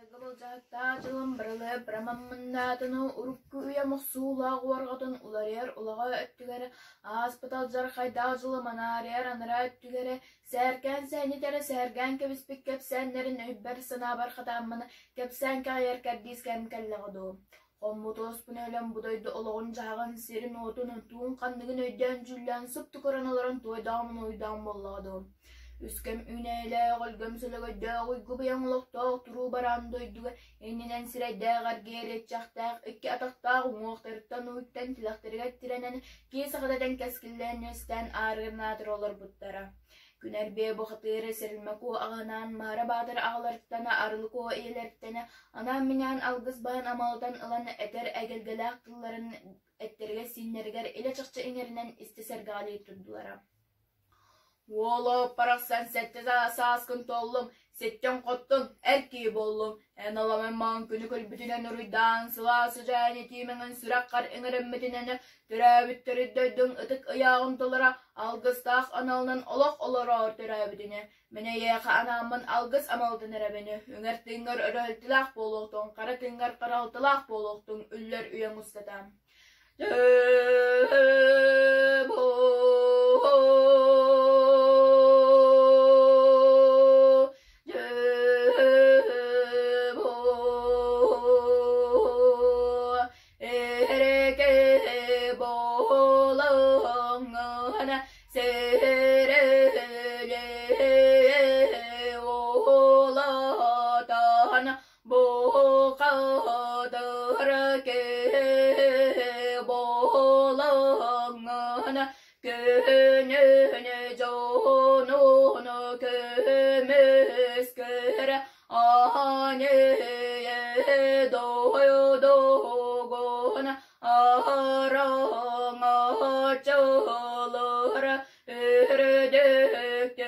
Быйылгы былдьаһыктаах дьылым барылы бырамаммыннаатыны урукку үйэм охсуулаах уорҕатын уларыйар улаҕа өттүгэр ааспыт алдьархайдаах дьылы манаарыйар анараа өттүгэр сээркээн сэһэнньит эрэ сэһэргээн кэбиспит кэпсээннэрин өйбөр-санаабар хатааммын кэпсээн кэҕийэр кэрдиис кэм кэллэҕэ дуу. Хоммут уоспун өлөн бу дойду олоҕун-дьаһаҕын, сирин-уотун, туун-ханныгын өйдөөн-дьүүллээн супту көрөн олорон туойдоҕум уйдаҕым буоллаҕа дуу. Үс кэм үүнээйилээх, өлгөм сөлөгөйдөөх, уйгу-быйаҥ олохтоох туруу бараан дойдуга иннинэн сирэйдээх эргиэр иэччэхтээх, икки атахтаах уҥуохтарыттан уйуттан тилэхтэригэр тирэнэн, киһи сахата этэн кэскиллээн үөстээн аарыгырнаатар олорбуттара. Күн эрбиэ бухатыыры Сэрилмэ Куо аҕаһынаан Маара Баатыр аҕаларыттан Арылы Куо ийэлэриттэн анаан-минээн алгыс баһын амалытан ылан этэр эгэлгэлээх тылларын эттэригэр-сииннэригэр илэ-чахчы иҥэринэн истэ сэргэҕэлии турдулара. Уолу барахсан сэттэ сааскын туоллуҥ, ситтиҥ-хоттуҥ, эр киһи буоллуҥ. Эн аламай маҥан күнү көрбүтүнэн уруйдаан, сылаас сыдьаайан итиимэҥин сүрэххэр иҥэриммитинэн төрөөбүт төрүт дойдуҥ ытык ыйааҕын толоро, алгыстаах аналынан олох олороор төрөөбүтүнэ. Мин эйиэхэ анааммын алгыс амалытын эрэбин, үҥэр тыыҥҥар өрөһөлтүлээх буолуохтуҥ, хара тыыҥҥар харалтылаах буолуохтуҥ, үллэр үйэҥ устата. Бухатыр киһи буолаҥҥын, күнүн дьонун көмүскүр ааньыы дойдугун араҥаччылар үрдүк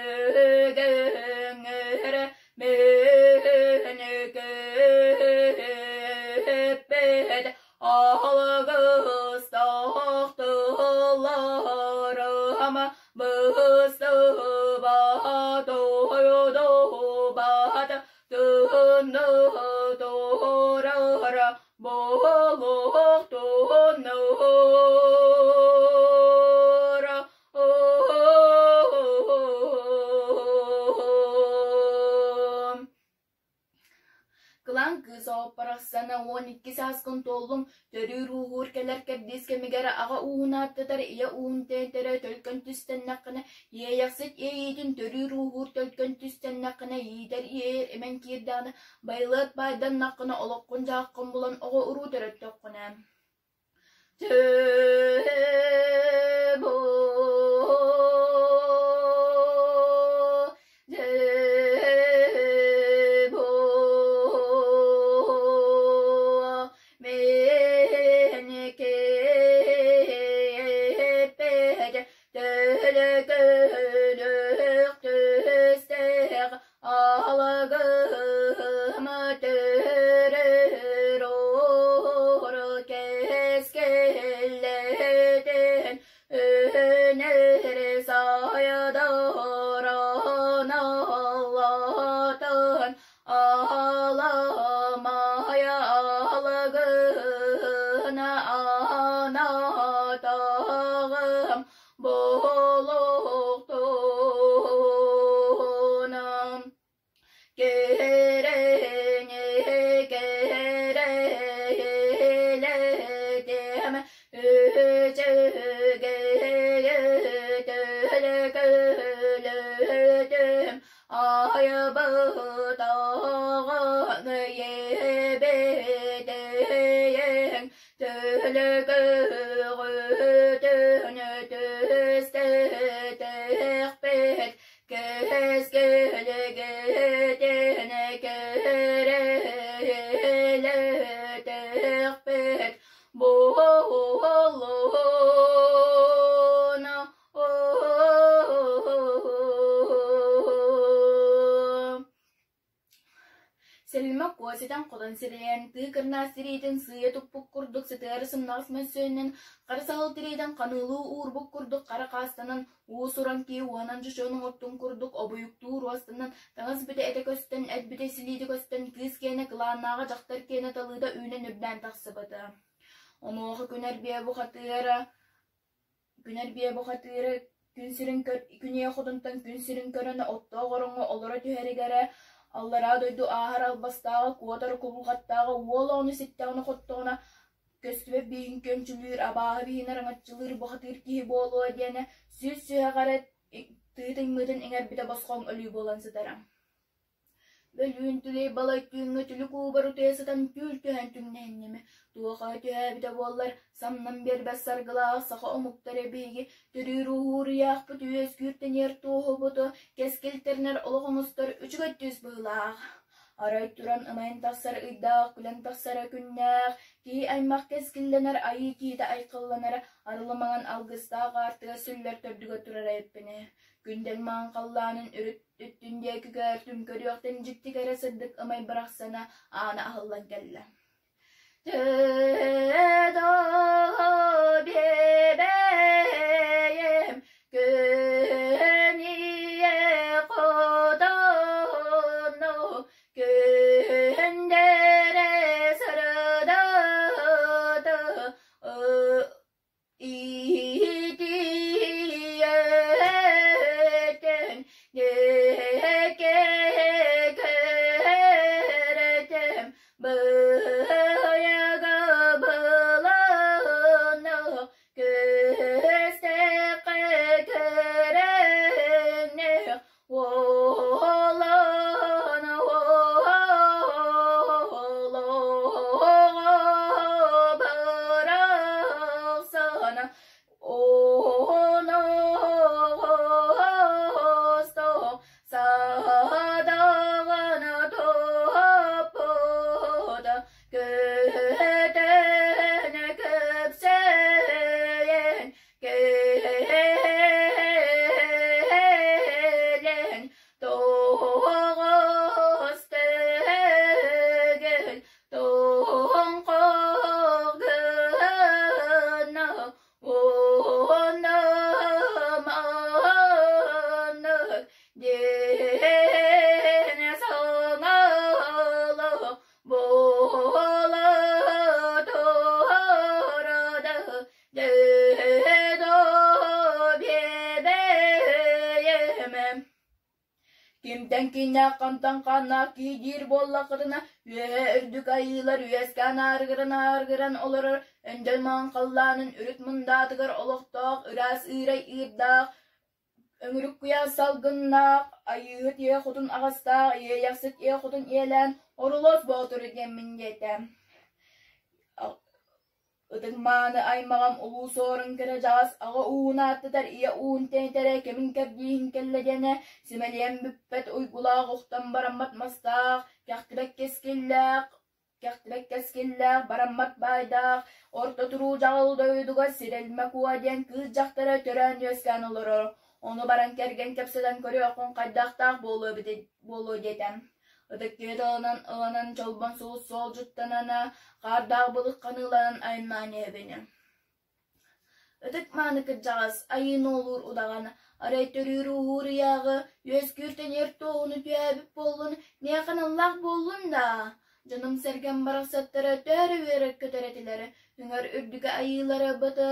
түгэҥэр Мүнүкүппүт алгыстаах тылларым быстыбат ойдубат тынны турар буолуохтунур. Кылаан кыыс оҕоппорохсоно 12 сааскын туоллуҥ, төрүүр-ууһуур кэлэр кэрдиис кэмигэр аҕа ууһун ааттатар ийэ ууһун тэйитэрэ төлкөн түстэннэххинэ, иэйэхсит иэйиитин төрүүр-ууһуур төлкөн түстэннэххинэ, иитэр иэйэр имэн киирдэҕинэ, байылыат баайданнаххына, олоххун-дьаһаххын булан оҕо-уруу төрөттөххүнэ Алгыһым төрөр кэскиллэтин өнөр сайдаран аллатын аламай алгыһын анатаҕым Буолуохтунам кэрэни кэрэһилэтиэм, үчүгэйи төлкөлөтүм, айбытаҕын иэбитиэҥ Төлөкөҕүтүн түстэтэхпит, кэскилгитин кэрэһилэтэхпит буоллун. Сэлимэ куо ситэн-хотон сирэйэн, тыы кырнаас тириитин сыыйа туппут курдук сытыары сымнаҕас мөссүөнүнэн, хара саһыл тириитин ханыылыы уурбут курдук хара хаастанан, уус-уран киһи уонан чочуон оҥортун курдук обуйуктуу руостанан, таҥас бүтэ этэ көстөн, эт бүтэ силиитэ көстөн, кыыс киэнэ кылааннааҕа дьахтар киэнэ талыыта үүнэн үрдээн тахсыбыта. Онуоха күн эрбиэ бухатыыра Күн эрбиэ бухатыыра күн сирин күн ийэ хотунтан күн сирин көрөн оттоох ороҥҥо олоро түһэригэр аллараа дойду ааһар албастааҕа, куотар кубулҕаттааҕа уол оҕону ситтэҕинэ-хоттоҕуна көстүбэт бииһин күөмчүлүүр, абааһы бииһин араҥаччылыыр бухатыыр киһи буолуо диэнэ сүүс сүһэҕэрэ тыы тыймыытын иҥэрбитэ босхоҥ өлүү буолан сытара. Бөлүүн түлэй балай түүҥҥэ түлүк уубар утуйа сытан түүл түһэн түҥнэһинним. Туох эрэ түһээбитэ буоллар, самнан биэрбэт саргылаах саха омуктара биһиги төрүүр-ууһуур ыйаахпыт үөскүүр тэнийэр туоһубуту кэскил тэринэр олох оҥостор үчүгэй түс быһыылаах. Арай туран ымайан тахсар ыйдаах, күлэн тахсара күннээх, киһи аймах кэскиллэнэр, айыы киһитэ айхалланара арылы маҥан алгыстаах аартыга сүллэр төрдүгэр турара эппинэ. Күндэл маҥан халлаанын үрүт Өттүн диэки көөртүм, көрүөхтэн дьикти кэрэ сырдык ымай барахсана аана аһыллан кэллэ. Биэбэйэм күн ийэ хотону күндэрэ сырдата Иитиэтин кэкэрэтим быйага былаана күстэххэ кэрэҥнэ уолан уолуоҕа барахсан оноҕосто садаҕана топпута көтөн көпсөйөн Кэлэн тоҕус төгүл тоҥхох гына уонна маннык диэн саҥалаах буола турда. Кимтэн киннээх хантан хааннаах киһи диир буоллаххытына, үөһэ үрдүк айыылар үөскээн аарыгыран-аарыгыран олорор өндөл маҥан халлаанын үрүт мындаатыгар олохтоох ыраас ыырай ыырдаах, өҥүрүк куйаас салгыннаах, айыыһыт ийэ хотун аҕастаах, иэйэхсит ийэ хотун ийэлээн Орулуос Боотуру диэммин диэтэ. Ытык-мааны аймаҕым Улуу Суорун кыра-дьаҕас аҕа ууһун ааттатар ийэ ууһун тэнитэрэ кэмин кэрдииһин кэллэ диэнэ симэлийэн бүппэт уйгулаах охтон бараммат мастаах, кэхтибэт кэскиллээх, кэхтибэт кэскиллээх, бараммат баайдаах, орто туруу дьаҕыл дойдуга Сирэлмэ Куо диэн кыыс дьахтара төрөөн-үөскээн олорор. Ону баран кэргэн кэпсэтэн көрүөххүн хайдахтаах буолуо эбитэ буолуо диэтэ. Ытык киһи тылынан ыланан чолбон сулус суолдьуттанана, хаардаах былыт ханыыланан айаннаан иһэбинэ. Ытык мааны кырдьаҕас, айыы нуолуур удаҕан, арай төрүүр-ууһуур ыйааҕы, үөскүүр-тэнийэр туоһуну түһээбит буоллун, миэхэ аналлаах буоллун даа? Дьонум-сэргэм барахсаттара төһө эрэ үөрэр-көтөр этилэр, үҥэр үрдүкэ айыылара быты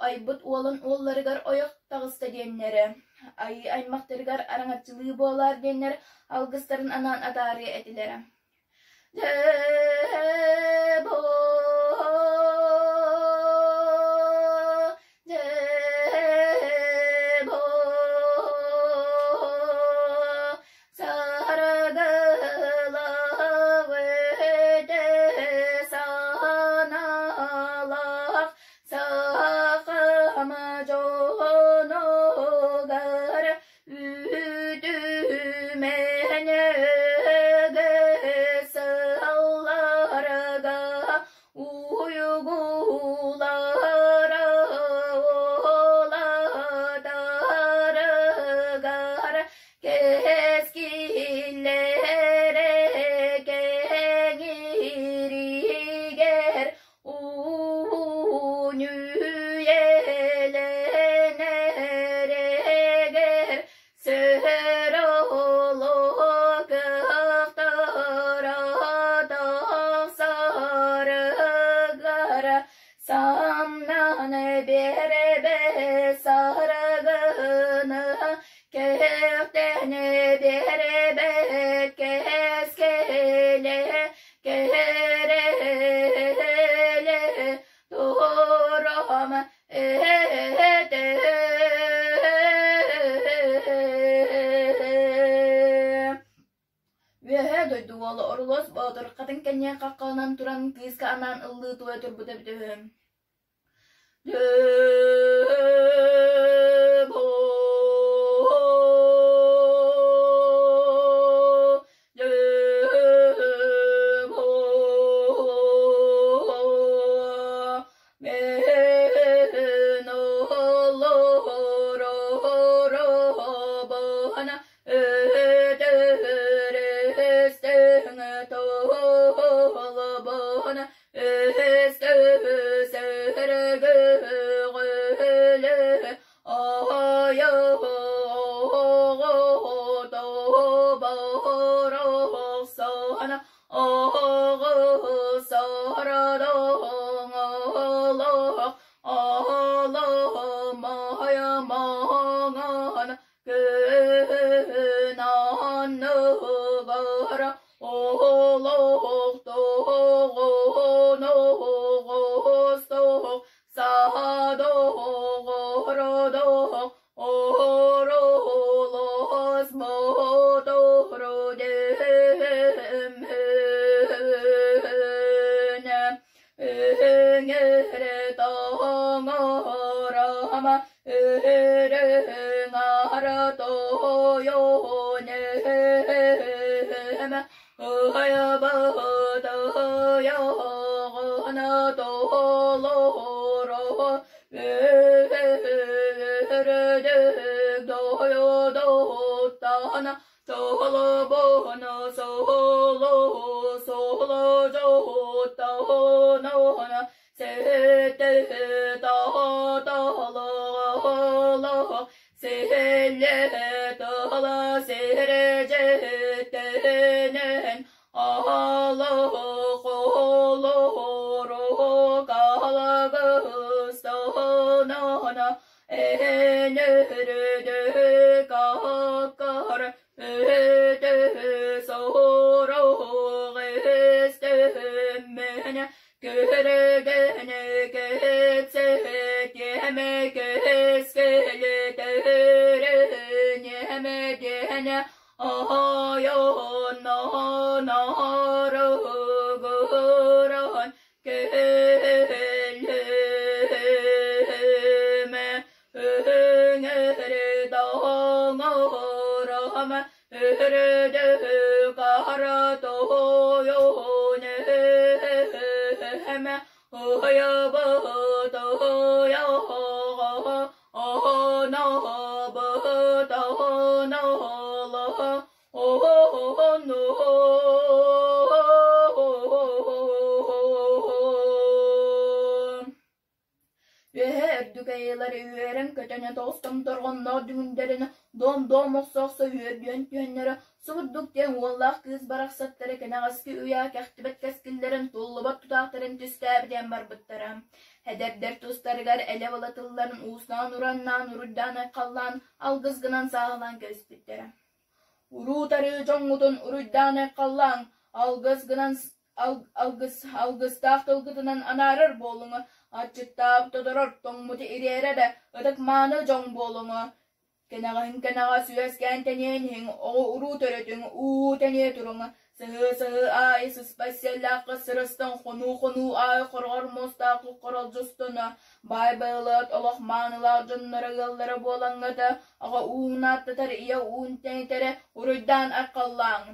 айбыт уолун уолларыгар ойох таҕыста диэннэрэ, айыы аймахтарыгар араҥаччылыы буолаар диэннэр алгыстарын анаан атаарыа этилэрэ. Дьэ, Саргылаах сахам дьонугар үтүмэн өгө сылларга. Кэрэлэ туруом этэ. Үөһээ дойду уола Орулуос Боотур хатыҥ кэннигэ хаххаланан туран кыыска анаан ыллыы туойа турбута эбитэ үһү. Үөһэ үрдүк айыылар үөрэн-көтөн тоҕустан торҕонноох дүҥүрдэрин дом-дом охсо-охсо үөрдүөн түһэннэрэ субурдук диэн уоллаах кыыс барахсаттары кэнэҕэски үйэ кэхтибэт кэскиллэрин туллубат тутаахтарын түстээбитинэн барбыттара. Эдэрдэр тустарыгар элэ-была тылларын ууснаан-ураннаан уруйдаан-айхаллаан алгыс гынан сааһылаан кэбиспиттэрэ. Уруу-тарыы дьоҥҥутун уруйдаан-айхаллааҥ, алгыс гынан алгыс алгыстаах тылгытынан анаарар буолуҥа, аччыктаабыт тодорор, тоҥмуту ириэрэ да ытык-мааны дьоҥ буолуҥа. Кэнэҕэһин кэнэҕэс үөскээн тэниэн иһиҥ, оҕо-уруу төрөтүҥ, уу тэниэ туруҥ, сыһыы-сыһыы аайы сыспай сиэллээххэ сырыстыҥ, хонуу-хонуу аайы хороҕор муостаах хоролдьустуна, баай байылыат олох маанылаах дьонноро ыаллара буолаҥҥыт, аҕа уун ааттатар, ийэ уун тэнитэрэ уруйдаан архаллааҥ.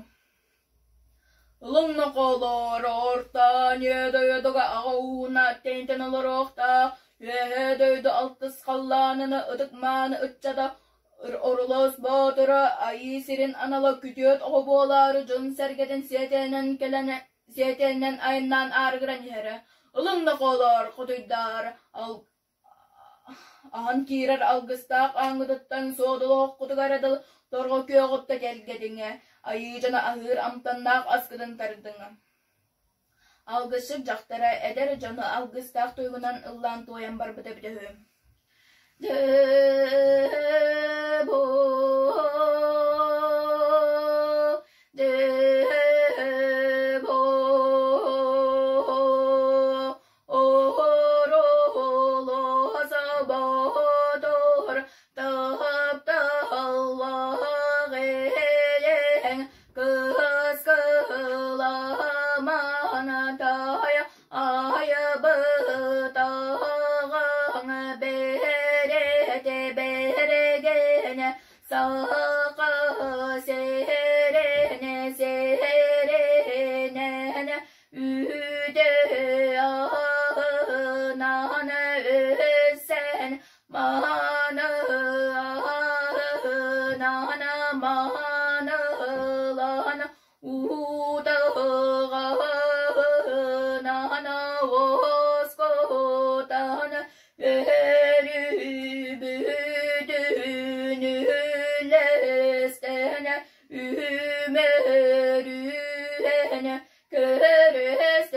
Ылыҥ нохолоор, ортоон үөдүйэдуга аҕа ууна тэнитэн олоруохтаах, Үөһээ дойду алтыс халлааныны ытык-мааны ыччата Орулуос Боотура айыы сирин анала күтүөт оҕо буолаары дьон-сэргэтин сиэтэнэн кэлэн сиэтэнэн айаннаан аарыгыран иһэрэ. Ылыҥ нохолоор, хотуйдаар, Аһан киирэр алгыстаах ааҥҥытыттан суодулуоххутугар дылы торҕо күөҕүттэ кэлгэтиҥэ, айыы дьоно аһыыр амтаннаах аскытын тардыҥа. Алгысчыт дьахтара эдэр дьону алгыстаах туйгунан ыллаан туойан барбыта эбитэ үһү. Дьэ-бу, дьэ-бу. Көрүстүбүт.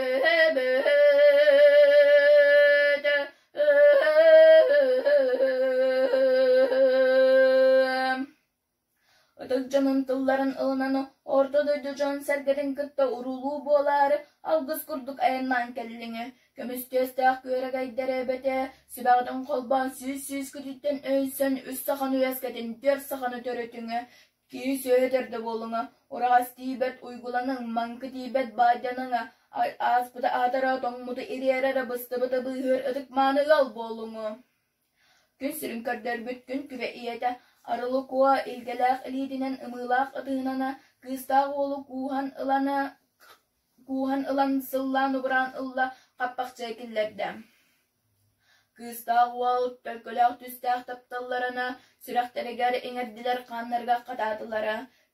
Ытык дьонун тылларын ылынан орто дойду дьон-сэргэтин кытта уруулуу буолаары алгыс курдук айаннаан кэллиҥ. Көмүс түөстээх күөрэгэйдэр эбэтэ сүбэҕитин холбоон сүүс-сүүскүтүттэн өйсөн үс саханы үөскэтин, түөрт саханы төрөтүҥ. Киһи сүөһү төрдө буолуҥа, ураҕас тиийбэт уйгуланыҥ, маҥкы тиийбэт баайданыҥ, ааспыты аатара, тоҥмуту ириэрэрэ, быстыбыты быыһыыр ытык-мааны ыал буолуҥ. Күн сирин көрдөрбүт күн күбэ ийэтэ Арылы Куо илгэлээх илиитинэн ымыылаах ытыһынан кыыстаах уолу кууһан ылан сыллаан-убураан ылла, хаппахчыга киллэрдэ. Кыыстаах уол төлкөлөөх түстээх тапталларына сүрэхтэригэр иҥэрдилэр, хааннарыгар хатаатылар.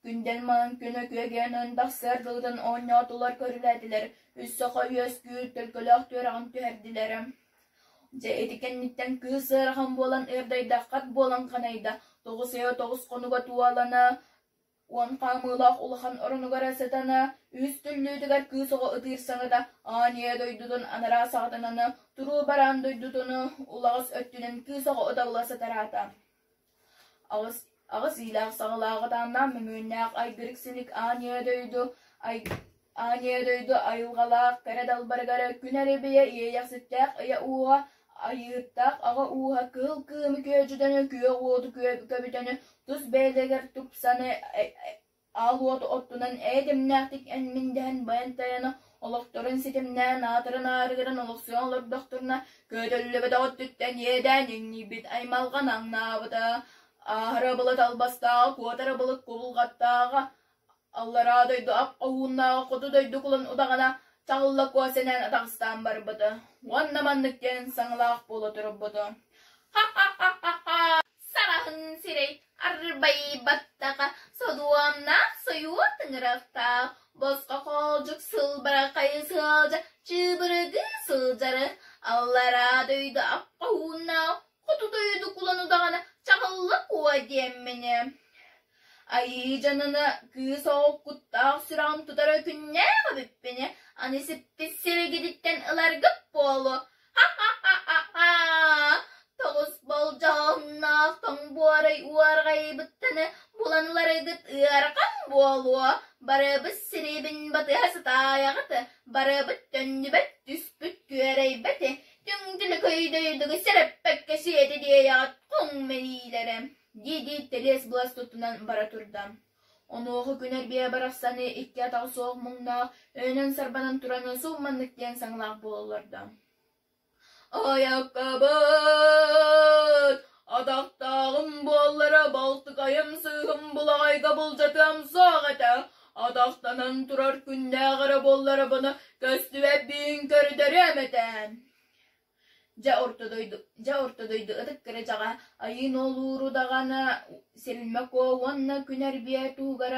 Күндэл маҥан күнэ күөгэйэн тахсыар дылытын оонньоотулар, көрүлээтилэр, үс саха үөскүүр төлкөлөөх түөрэҕин түһэрдилэр. Дьэ ити кэнниттэн кыыс ыарахан буолан ыырдайда, хат буолан ханайда, тоҕус ыйа тоҕус хонуга туолана, уон хаамыылаах улахан оронугар сытана, үһүс түллүүтүгэр кыыс оҕо ытыыр саҥата аан ийэ дойдутун анараа саҕатынаны, туруу бараан дойдутуну улаҕас өттүнэн кыыс оҕо ыталла сатараата. Аҕыс, аҕыс иилээх саҕалаах атааннаах мөҥүөннээх айгырык синик аан ийэ дойду ай, аан ийэ дойду айылҕалаах кэрэ далбарыгар күн эрибийэ иэйэхситтээх ыйа ууһа айыыттаах аҕа ууһа кыһыл кыымы күөдьүтэнэ күөх уоту көбүтэнэ тус бэйэлэригэр тупсаны аал уоту оттунан эйэ-дэмнээхтик эн-мин дэһэн байан-тайана олохторун ситимнээн аатыран аарыгыран олохсуйан олордохторуна көтөллүбэтэх өттүттэн иэдээн иҥнийбит аймалҕан аҥнаабыта ааһара былыт албастааҕа куотара былыт кубулҕаттааҕа аллараа дойду ап хоһууннааҕа хоту дойду кулун удаҕана чаҕылла куо сэнээн атаҕастаан барбыта уонна маннык диэн саҥалаах буола турбута ха-ха-ха-ха-ха Сараһын сирэй арбайбаттаҕа содуомнаах сойуо тыҥырахтаах босхо хоолдьук сылбарахай сыалдьа чыыбыргыы сылдьары аллараа дойду аппаһууннаах хоту дойду кулан удаҕана чаҕылла куо диэммини Айыы дьаныны кыыс оҕо куттаах сүрэҕин тутара күннээх эбиппини аны сиппит сиригититтэн ыларгыт буолуо Ха-ха-ха-ха! Тоҕус болдьоһуннаах тоҥ буорай уорҕайбыттаны булан ыларыгыт ыарахан буолуо. Барыбыт сирибин батыһа сатаайаҕыт, барыбыт төннүбэт, түспүт күөрэйбэт, түҥ-түлүкүй дойдуга сэрэппэккэ сиэтэ диэйэҕит хоҥ мэниилэрэ, дии-дии тэлиэс былас туттунан бара турда. Онуоха күн эрбиэ барахсаны икки атаҕа суох муҥнаах, өйөнөн сарбанан туран субу маннык диэн саҥалаах буола олордо: «Айаккабыт! Атахтааҕым буоллара балтыкайым сыыһым былаҕайга былдьатыам суох этэ. Атахтанан турар күннээх эрэ буолларбына көстүбэппин көрдөрүөм этэ». Дьэ орто дойду, дьэ орто дойду ытык кырдьаҕа айыы нуолууру даҕаны Сэлимэ Куо уонна Күн Эрбиэ туһугар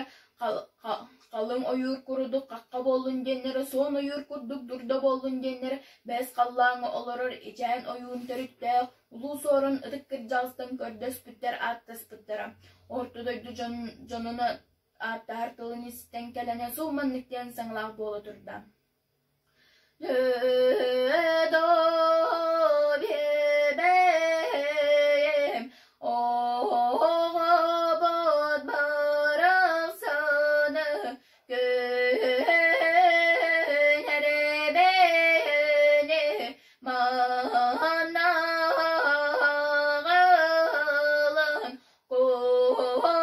халыҥ ойуур курдук хахха буоллун диэннэрэ, суон ойуур курдук дурда буоллун диэннэрэ бэс халлааҥҥа олорор ичээн ойуун төрүттээх Улуу Суорун ытык кырдьаҕастан көрдөспүттэр ааттаспыттара. Орто дойду дьон, дьонун ааттаһар тылын истэн кэлэн субу маннык диэн саҥалаах буола турда. Биэбэм оҕобут барахсаны күн эрэ манаҕылын куолум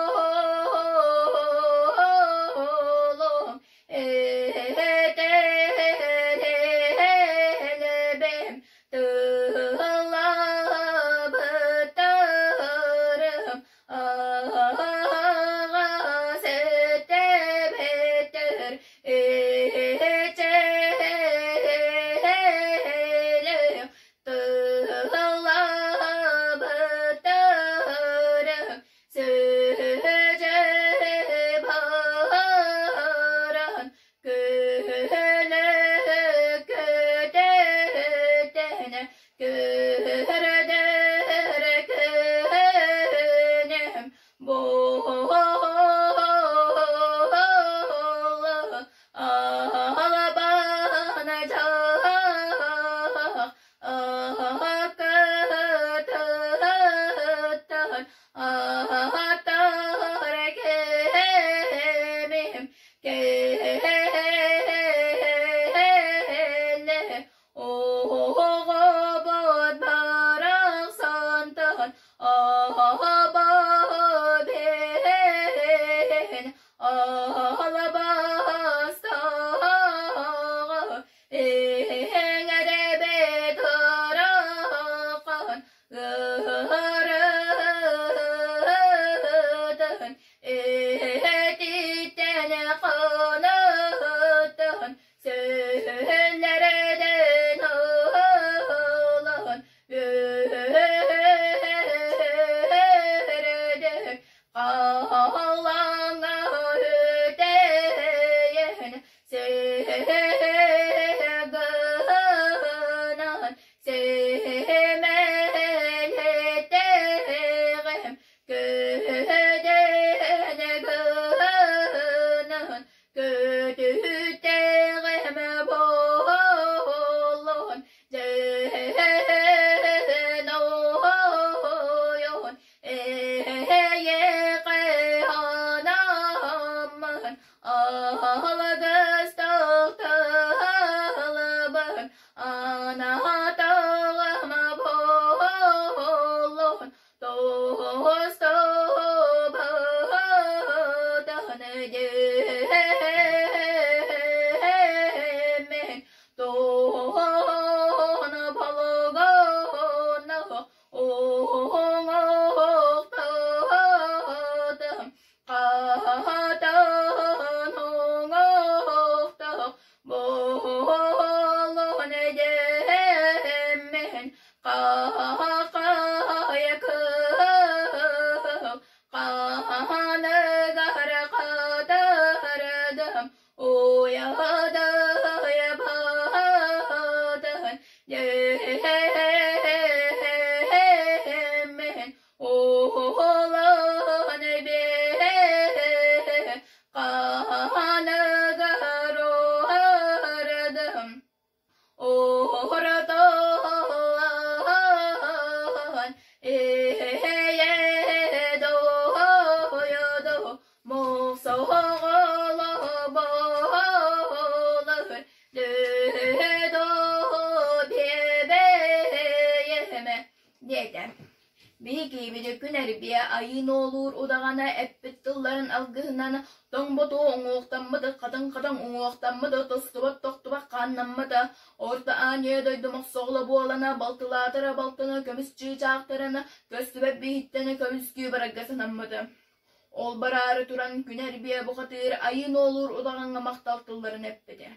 Этэрэлэбэм тыллабыттарым аҕас этэбэттэр эчээлээх тыллабыттарым Сүдьү баран күнү көтүтэн көрдөр күнүм буолан. Сыгынан сэмэлэттэҕим көдөн гынан көтүттэҕим буоллун дьэһэн ойон эйэҕэ анаммын Алгыстаах анаатаҕым буоллун, тостубатан диэммин, туон болгоно уҥуохтаатым Хаһаатан уҥуохтаах буолуон диэммин, хаһаайа кыыл ханыгар хатырдым, уйадайбатын диэммин, Уолан биэ ханыгар уһардым, уһуртан ийэ дойду мусоҕоло буолар дойду биэбэйэмэ диэтэ. Биһиги күн эрбиэ айыы нуолуур удаҕана эппит тылларын алгыһынан тоҥботуу уҥуохтаммыт, хатыҥ-хатыҥ уҥуохтаммыт, тостубат-тохтубат хааннаммыт, Орто Аанньа дойду мохсоҕоло буолана, балтылаатара балтыны көмүс чыычаахтарын көстүбэт биһиттэн көмүскүү барарга санаммыт. Ол бараары туран күн эрбиэ бухатыыр айыы нуолуур удаҕаҥҥа махтал тылларын эппитэ.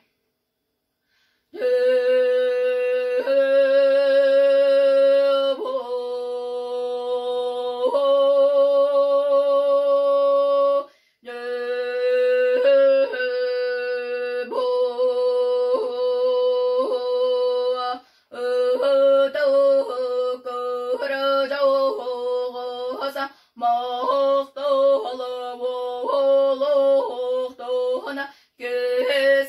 Кэскиллэҕи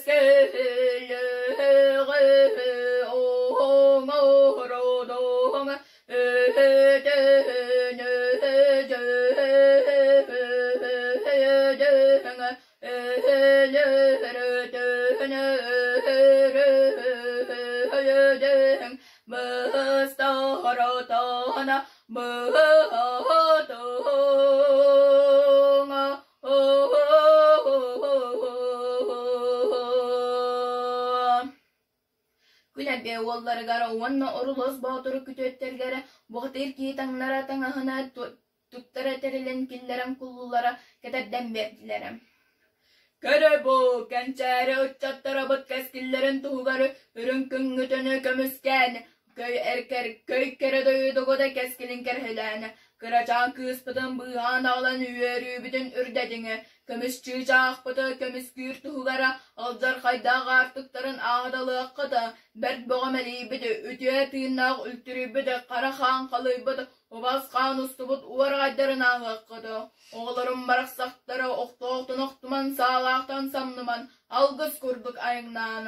өһөлөрөтөһөнөрөһөйдөһөҥ быстаротоһона быһатоҥа Күн эргэ уолларыгар уонна Орулуос Боотуру күтүөттэригэр бухатыыр киһи таҥнара таҥаһына туттара тэрилин киллэрэн куллулара кэтэрдэн биэрдилэр. Көрө бу, кэнчээри ыччаттарабыт кэскиллэрин туһугар үрүҥ күҥҥүтүн көмүскээн, көй эркэр, көй кэрэ дойдугу да кэскилин кэрэһилээн, кырачаан кыыспытын быыһаан аҕалан үөрүүбүтүн үрдэтиҥ, көмүс чыычаахпыты көмүскүүр туһугар алдьархайдаах аартыктарын ааҕыталыаххыт, бэрт бөҕө мэлийбит, үтүө тыыннаах үлтүрүйбүт, хара хаан халыйбыт, убас хаан устубут уораҕайдарын ааһыаххыт, оҕолорум барахсахтара охтоохтон охтуман, саалаахтан самныман, алгыс курдук айаҥнаан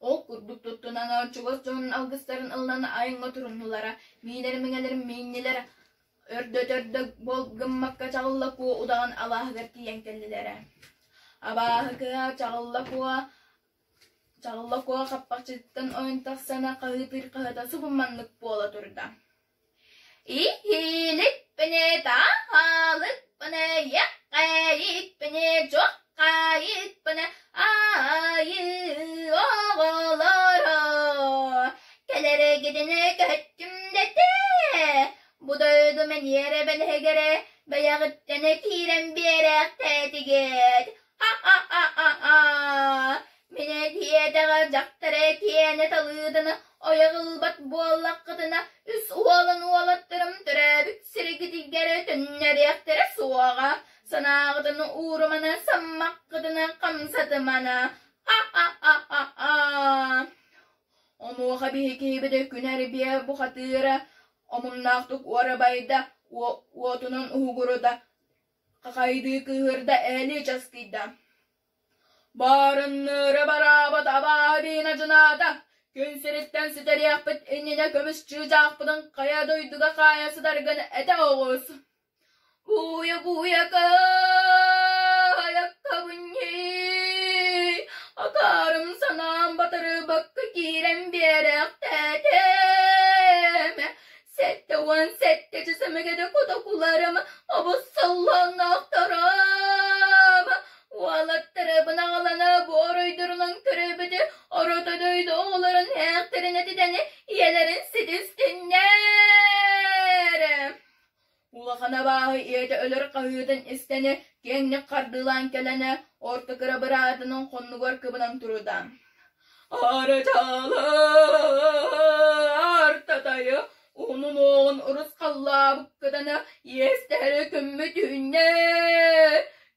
Ол курдук туттунан, чугас дьонун алгыстарын ылынан айаҥҥа туруннулара, миинэр миҥэлэрин мииннилэр, өрдөтөрдө буол гыммакка Чаҕылла Куо удаҕан алааһыгар тиийэн кэллилэрэ. Абааһы кыһа Чаҕылла Куо Чаҕылла Куо хаппахчытыттан ойон тахсан хаһыытыыр хаһыата субу маннык буола турда: Иһиликпине, таһалыкпыне, иэххээйикпине, чуоххаайыкпыне, аайы оҕолоро кэлэргитинэ көһөттүм дэтэ, бу дойду мэниэрэ бэлэһигэрэ бэйэҕиттэн киирэн биэрээхтээтигит. Ха-ха-ха-ха-ха! Мин этиэтэҕэ дьахтар этиэнэ талыытын ойох ылбат буоллаххытына, үс уолун уолаттарым төрөөбүт сиргитигэр төннөрүөхтэрэ суоҕа. Санааҕытын уурумана, саммаккытына хамсатымана. Ха-ха-ха-ха-ха! Онуоха биһи киһибит күн эрбиэ бухатыыра омуннаахтык уорабайда, уотунан уһугурда, хахайдыы кыыһырда, эһэлии часкыйда. Баарынныыра бараабат абааһы дьанаата, күн сириттэн сүтэриэхпит иннинэ көмүс чыычаахпытын хайа дойдуга хаайа сытаргын этэ оҕус. Буйа-буйа каайаккабынньыы, акаарым санаам батарыбакка киирэн биэрэхтээтим. 77 часымыгада котокуларым обус салланнаахтарым. Уолаттарыбын аҕалана бу оройдорунан көрөбүтү орото дойду оҕолорун ээхтэрин этитэн ийэлэрин ситистиннэр. Улахан абааһы ийэтэ өлөр хаһыытын истэн, киэҥник хардыылаан кэлэн, орто кыра быраатынын хоннугар кыбынан турда. Арычаалар татайы уһунун-уоҕун урусхаллаабыккытын иэстэһэри күммүт үүннэ.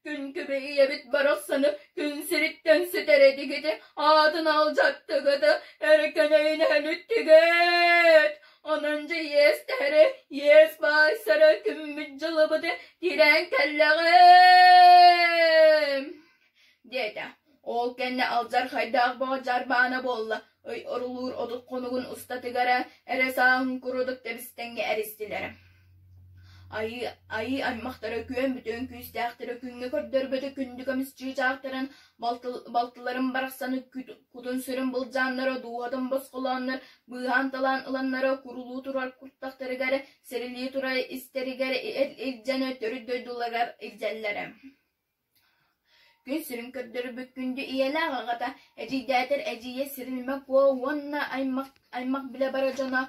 Күн күбэй ийэбит барахсаны күн сириттэн сүтэрэдигит, аатын алдьаттыгыт, эркэнэйин өлүттүгүт. Онон дьэ иэстэһэри, иэс баайсара күммүт дьылыбыт тирээн кэллэҕим, диэтэ. Ол кэннэ алдьархайдаах бөҕө дьарбаана буолла, ый орулуур 30 хонугун устатыгар эрэ сааһын курдук тэбистэҥҥэ эристилэр. Айыы, айыы аймахтара күөн бүтүөн күүстээхтэрэ күҥҥэ көрдөрбөтө күндү көмүс чыычаахтарын балтыларын барахсаны кутун-сүрүн былдьааннара дууһатын босхолооннор быыһаан-талаан ыланнара курулуу турар куртахтарыгар сэрилии турар истэригэр илдьэн төрүт дойдуларыгар илдьэллэрэ. Күн сирин көрдөрбүт күндү ийэлээх аҕата, эдьиийдээтэр эдьиийэ Сирилимэ Куо уонна аймах, аймах билэ бара дьоно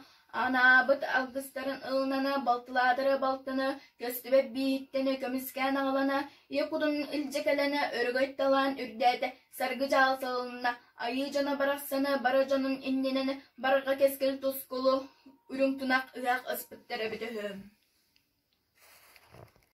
анаабыт алгыстарын ылынана, балтылаатара балтыны көстүбэт бииһиттэн көмүскээн аҕалана, ийэ кутун илдьэ кэлэнэ, өрөгөй талаан үрдээтэ, саргы дьаал салынна, айыы дьоно барахсаны бары дьонун иннинэн барҕа кэскил тускулу үрүҥ тунах ыһыах ыспыттар эбитэ үһү.